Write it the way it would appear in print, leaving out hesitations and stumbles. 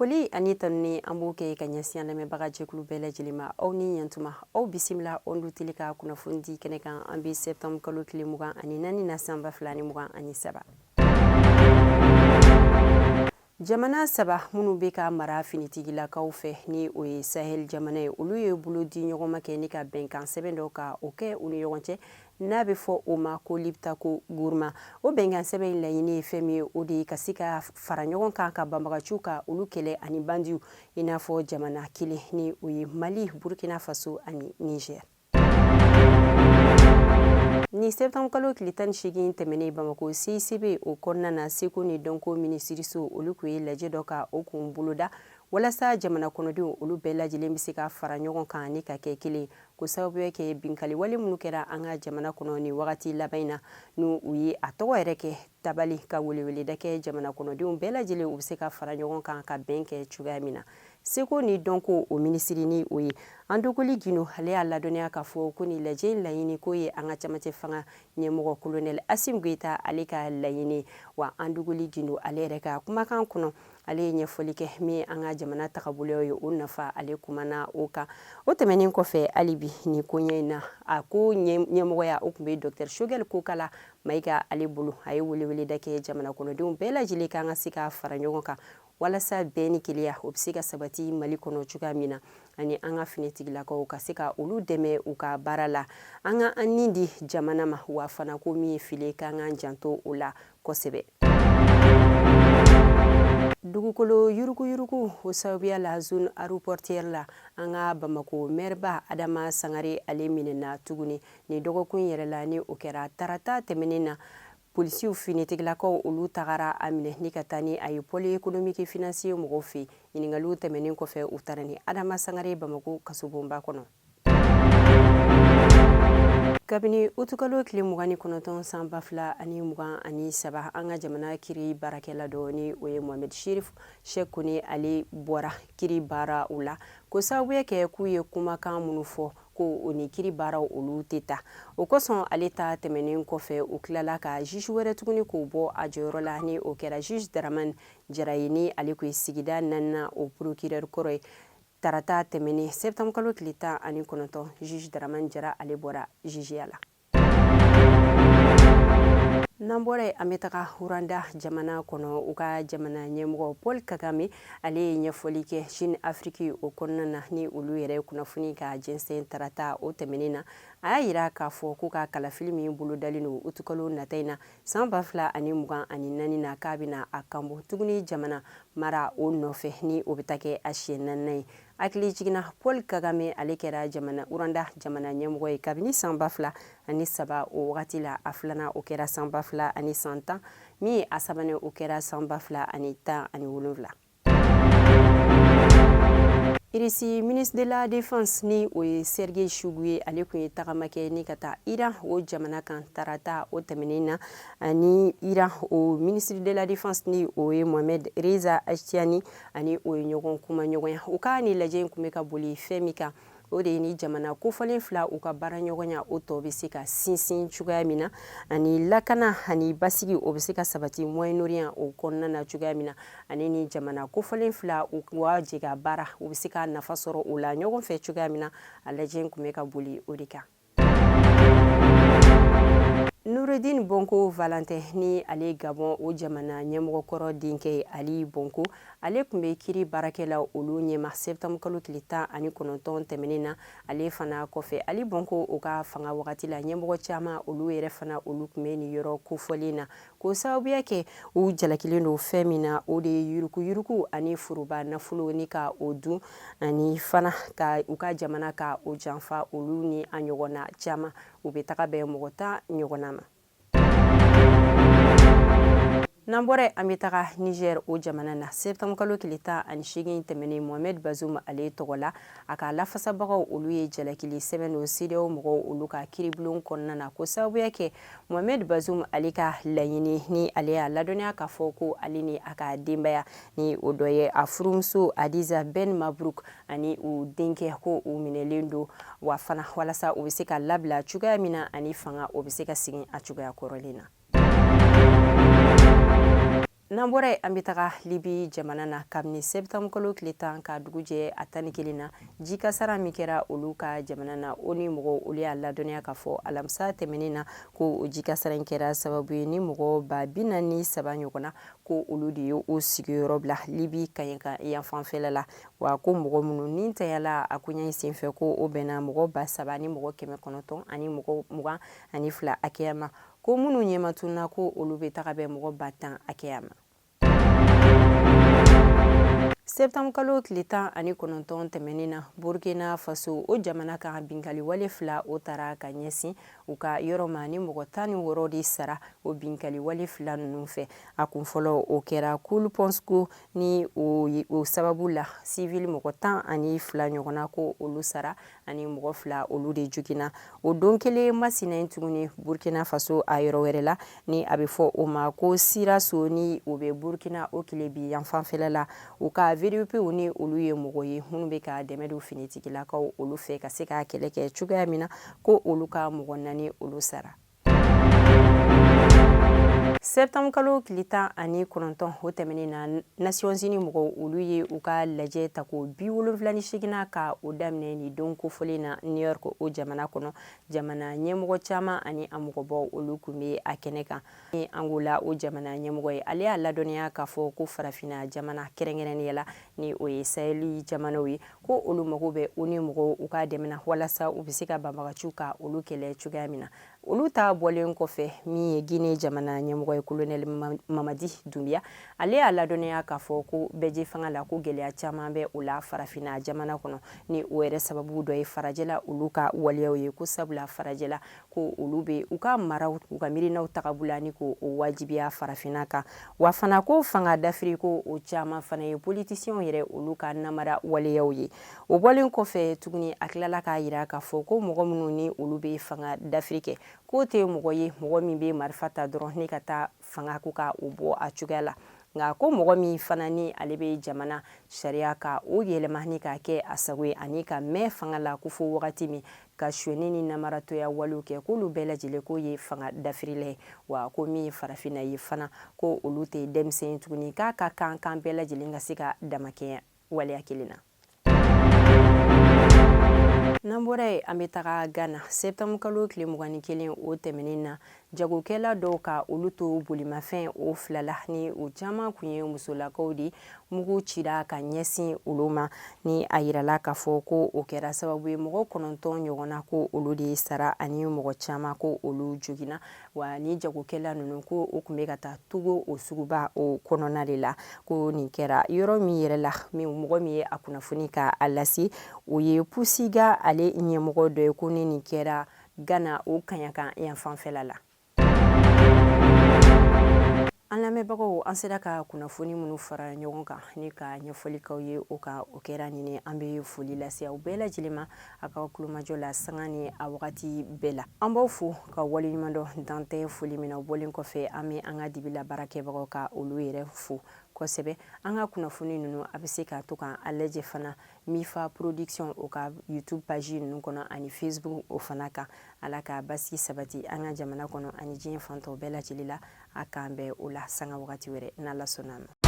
Foli ani tanuni an b'o kɛ ka ɲɛsin an lamɛnbaga jɛkulu bɛɛ lajɛlen ma. Aw ni ɲantuma, aw bisimila Onde Télé ka kunnafoni di kɛnɛ kan. An bɛ septembre kalo tile 24 na, san 2023. Jamana saba minnu bɛ ka mara finitigilakaw fɛ, ni o ye Sahel jamana ye, olu ye bolo di ɲɔgɔn ma kɛ ni ka bɛnkan sɛbɛn dɔ ka o kɛ u ni ɲɔgɔn cɛ, n'a bɛ fɔ o ma ko Liptako Gourma. O bɛnkan sɛbɛn in laɲini ye fɛn min ye, o de ye ka se ka fara ɲɔgɔn kan ka banbagaciw ka olu kɛlɛ ani bandiw, i n'a fɔ jamana kelen, ni o ye Mali, Burkina Faso ani Niger. Ni septembre kalo tile 18 tɛmɛnen, Bamakɔ CICB o kɔnɔna na, seko ni dɔnko minisiriso olu tun ye lajɛ dɔ ka o kun boloda walasa jamana kɔnɔdenw olu bɛɛ lajɛlen bɛ se ka fara ɲɔgɔn kan ni ka kɛ kelen, ko sababuya kɛ binkanni wale minnu kɛra an ka jamana kɔnɔ ni wagati laban in na, n'u u ye a tɔgɔ yɛrɛ kɛ tabali, ka weleweleda kɛ jamana kɔnɔdenw bɛɛ lajɛlen u bɛ se ka fara ɲɔgɔn kan ka bɛn kɛ cogoya min na. Seko ni dɔnko o minisiri, ni o ye Andogoli Gindo, ale y'a ladɔnniya k'a fɔ ko ni lajɛ in laɲini k'o ye an ka camancɛ fanga ɲɛmɔgɔ kolonɛli Assimi Goïta ale ka laɲini. Wa Andogoli Gindo ale yɛrɛ ka kumakan kɔnɔ, ale ye ɲɛfɔli kɛ min ye an ka jamana tagabolo ye, o nafa, ale kumana o kan. O tɛmɛnen kɔfɛ, hali bi ni koɲɛ in na, a ko ɲɛmɔgɔya o tun bɛ docteur Choguel Kokalla Maïga ale bolo. A ye weleweleda kɛ jamana kɔnɔdenw bɛɛ lajɛlen kan ka se ka fara ɲɔgɔn kan walasa bɛn ni kelenya o bɛ se ka sabati Mali kɔnɔ cogoya min na, ani an ka finitigilakaw ka se ka olu dɛmɛ u ka baara la, an ka an ni di jamana ma. Wa fana ko min ye fili, k'an k'an janto o la kosɛbɛ. Dugukolo yuruguyurugu o sababuya la zone aéroportuaire la, an ka Bamako maireba Adama Sangare ale minɛna tuguni ni dɔgɔkun yɛrɛ la, ni o kɛra tarata tɛmɛnen na. Polisiw finitigilakaw olu tagara a minɛ ni ka taa ni a ye pôle économique financier mɔgɔw fɛ. Ɲininkaliw tɛmɛnen kɔfɛ, u taara ni Adama Sangare Bamako kasobonba kɔnɔ. Kabini utukalo tile 29 san 2023, an ka jamana kiri baarakɛla dɔ, ni o ye Mohamed Chérif Cheick Kone, ale bɔra kiri baara o la ko sababuya kɛ k'u ye kumakan minnu fɔ ko o ni kiri baaraw olu tɛ taa. O kosɔn, ale ta tɛmɛnen kɔfɛ, u tilala ka juge wɛrɛ tuguni k'o bɔ a jɔyɔrɔ la, ni o kɛra juge Dramane Jara ye, ni ale kun ye sigida naaninan o procureur kɔrɔ ye. Tarata tɛmɛnen, septembre kalo tile 19, juge Dramane Jara ale bɔra jugeya la. N'an bɔra yen, an bɛ taga Rwanda jamana kɔnɔ. U ka jamana ɲɛmɔgɔ Paul Kagame ale ye ɲɛfɔli kɛ Jeune Afrique o kɔnɔna na, ni olu yɛrɛ kunnafoni ka jɛnsɛn tarata o tɛmɛnen na. A y'a yira k'a fɔ k'u ka kalafili min bolodalen don utukalo nata in na, san 2024 na, k'a bɛna a kanbɔ tuguni jamana mara o nɔfɛ, ni o bɛ taa kɛ a siɲɛ naaninan ye. Hakili jiginna, Paul Kagame ale kɛra jamana Rwanda jamana ɲɛmɔgɔ ye kabini san 2003. O wagati la, a filanan o kɛra san 2010, min ye a sabanan o kɛra san 2017. Irisi ministre de la Défense, ni o ye Sergei Shoigu ye, ale tun ye tagama kɛ ni ka taa Iran o jamana kan tarata o tɛmɛnen na, ani Iran o ministre de la Défense, ni o ye Mohamed Reza Ashtiani, ani o ye ɲɔgɔn kuma ɲɔgɔnya. U ka ni lajɛ in tun bɛ ka boli fɛn min kan, o de ye ni jamana kofɔlen fila u ka baara ɲɔgɔnya o tɔ bɛ se ka sinsin cogoya min na, ani lakana ani basigi o bɛ se ka sabati Moyen-Orient o kɔnɔna na cogoya min na, ani ni jamana kofɔlen fila u ka jɛ ka baara, u bɛ se ka nafa sɔrɔ o la ɲɔgɔn fɛ cogoya min na. A lajɛ in tun bɛ ka boli o de kan. Noureddin Bongo Valentin, ni ale Gabon o jamana ɲɛmɔgɔkɔrɔ denkɛ ye, Ali Bongo, ale tun bɛ kiri baarakɛla olu ɲɛma septembre kalo tile 19 tɛmɛnen na. Ale fana kɔfɛ, Ali Bongo o ka fanga wagati la, ɲɛmɔgɔ caman olu yɛrɛ fana olu tun bɛ nin yɔrɔ kofɔlen na, k'o sababuya kɛ u jalakilen don fɛn min na, o de ye yuruguyurugu ani foroba nafolo ni ka o dun, ani fana ka u ka jamana ka o janfa. Olu ni a ɲɔgɔnna caman, u bɛ taga bɛn mɔgɔ 10 ɲɔgɔnna ma. N'an bɔra, an bɛ taga Niger o jamana na. Septembre kalo tile 18 tɛmɛnen, Mohamed Bazoum ale tɔgɔ la, a ka lafasabagaw olu ye jalakili sɛbɛn don CEDEAO mɔgɔw olu ka kiiribulon kɔnɔna na, ko sababuya kɛ Mohamed Bazoum ale ka laɲini, ni ale y'a ladɔnniya k'a fɔ ko ale ni a ka denbaya, ni o dɔ ye a furumuso Hadiza Ben Mabrouk ani u denkɛ, ko u minɛlen don, wa fana walasa u bɛ se ka labila cogoya min na, ani fanga o bɛ se ka segin a cogoya kɔrɔlen na. N'an bɔra yen, an bɛ taga Libi jamana na. Kabini septembre kalo tile 10 ka dugu jɛ a 11 na, jikasara min kɛra olu ka jamana na, ONU mɔgɔw olu y'a ladɔnniya k'a fɔ alamisa tɛmɛnen na ko o jikasara in kɛra sababu ye ni mɔgɔ 43,000 ɲɔgɔnna, ko olu de ye o sigiyɔrɔ bila Libi kaɲɛka yanfanfɛla la. Wa ko mɔgɔ minnu ni tanyala a koɲa in senfɛ, ko o bɛnna mɔgɔ 3922 hakɛya ma. Ko minnu ɲɛma tununna, ko olu bɛ taga bɛn mɔgɔ 10,000 hakɛya ma. Septembre kalo tile 19 tɛmɛnen na, Burkina Faso, o jamana kan, binkali wale fila o tara ka ɲɛsin u ka yɔrɔ ma, ni mɔgɔ 16 de sara o binkali wale fila ninnu fɛ. A kun fɔlɔ, o kɛra Koulopounskogo, ni o sababu la civil mɔgɔ 12 ɲɔgɔnna, ko olu sara, ani mɔgɔ fila olu de joginna. O don kelen masina in tuguni, Burkina Faso a yɔrɔ wɛrɛ la, ni a bɛ fɔ o ma ko Siraso, ni o bɛ Burkina o tilebin yanfanfɛla la, u ka VDP, ni olu ye mɔgɔ ye minnu bɛ ka dɛmɛ don finitigilakaw olu fɛ ka se ka kɛlɛ kɛ cogoya min na, ko olu ka mɔgɔ naani olu sara. Septembre kalo tile 19 o tɛmɛnen na, Nations Unies mɔgɔw olu ye u ka lajɛ tako 78nan ka o daminɛ ni don kofɔlen na New York, o jamana kɔnɔ. Jamana ɲɛmɔgɔ caman ani a mɔgɔbaw olu tun bɛ a kɛnɛ kan. Ni Angola o jamana ɲɛmɔgɔ ye, ale y'a ladɔnniya k'a fɔ ko farafinna jamana, kɛrɛnkɛrɛnnenya la ni o ye Sahel jamanaw ye, ko olu mago bɛ ONU mɔgɔw u ka dɛmɛ na walasa u bɛ se ka banbagaciw ka olu kɛlɛ cogoya min na. Olu ta bɔlen kɔfɛ, min ye Guinée jamana ɲɛmɔgɔ ye, colonel Mamadi Doumbouya, ale y'a ladɔnniya k'a fɔ ko bɛɛjɛ fanga la, ko gɛlɛya caman bɛ o la farafinna jamana kɔnɔ, ni o yɛrɛ sababu dɔ ye farajɛla olu ka waleyaw ye, ko sabula farajɛla ko olu bɛ u ka maraw, u ka miirinaw tagabolo ni ko o wajibiya farafinna kan. Wa fana ko fanga dafiri, ko o caman fana ye politisiyɛnw yɛrɛ olu ka namara waleyaw ye. O bɔlen kɔfɛ tuguni, a tilala k'a jira k'a fɔ ko mɔgɔ minnu ni olu bɛ fanga dafiri kɛ, k'o tɛ mɔgɔ ye mɔgɔ min bɛ marifa ta dɔrɔn ni ka taa fanga ko ka o bɔ a cogoya la, nka ko mɔgɔ min fana ni ale bɛ jamana sariya ka o yɛlɛma ni k'a kɛ a sago ye, ani ka mɛn fanga la ko fo wagati min, ka sonyɛni ni namaratɔya walew kɛ, k'olu bɛɛ lajɛlen k'o ye fanga dafirila ye. Wa ko min ye farafinna ye fana, ko olu tɛ denmisɛn ye tuguni, k'a ka kan k'an bɛɛ lajɛlen ka se ka damakɛɲɛ waleya kelen na. N'an bɔra yen, an bɛ taga Ghana. Septembre kalo tile 21 o tɛmɛnen na, jagokɛla dɔw ka olu to bolimafɛn o fila la, ni u caman kun ye musolakaw de, mugu cira ka ɲɛsin olu ma, ni a yirala k'a fɔ ko o kɛra sababu ye mɔgɔ kɔnɔntɔn ɲɔgɔnna, ko olu de sara, ani mɔgɔ caman ko olu joginna. Wa ni jagokɛla ninnu, ko o tun bɛ ka taa Togo o suguba o kɔnɔna de la. Ko nin kɛra yɔrɔ min yɛrɛ la, min mɔgɔ min ye a kunnafoni ka a lase, o ye Pusiga ale ɲɛmɔgɔ dɔ ye. Ko ni nin kɛra Ghana o kaɲakan yanfanfɛla la. An lamɛnbagaw, an sera ka kunnafoni minnu fara ɲɔgɔn kan ni ka ɲɛfɔli k'aw ye o kan, o kɛra nin. An bɛ foli lase aw bɛɛ lajɛlen ma a ka kulomajɔ la sanga ni a wagati bɛɛ la. An b'aw fo ka waleɲuman dɔn, dan tɛ foli min na. O bɔlen kɔfɛ, an bɛ an ka dibila baarakɛbagaw ka olu yɛrɛ fo kosɛbɛ. An ka kunnafoni ninnu, a bɛ se ka to ka a lajɛ fana Mifa Production o ka YouTube page ninnu kɔnɔ ani Facebook o fana kan. Ala ka basigi sabati an ka jamana kɔnɔ ani diɲɛ fan tɔw bɛɛ lajɛlen la. A k'an bɛn o la sanga wagati wɛrɛ, n'Ala sɔnna a ma.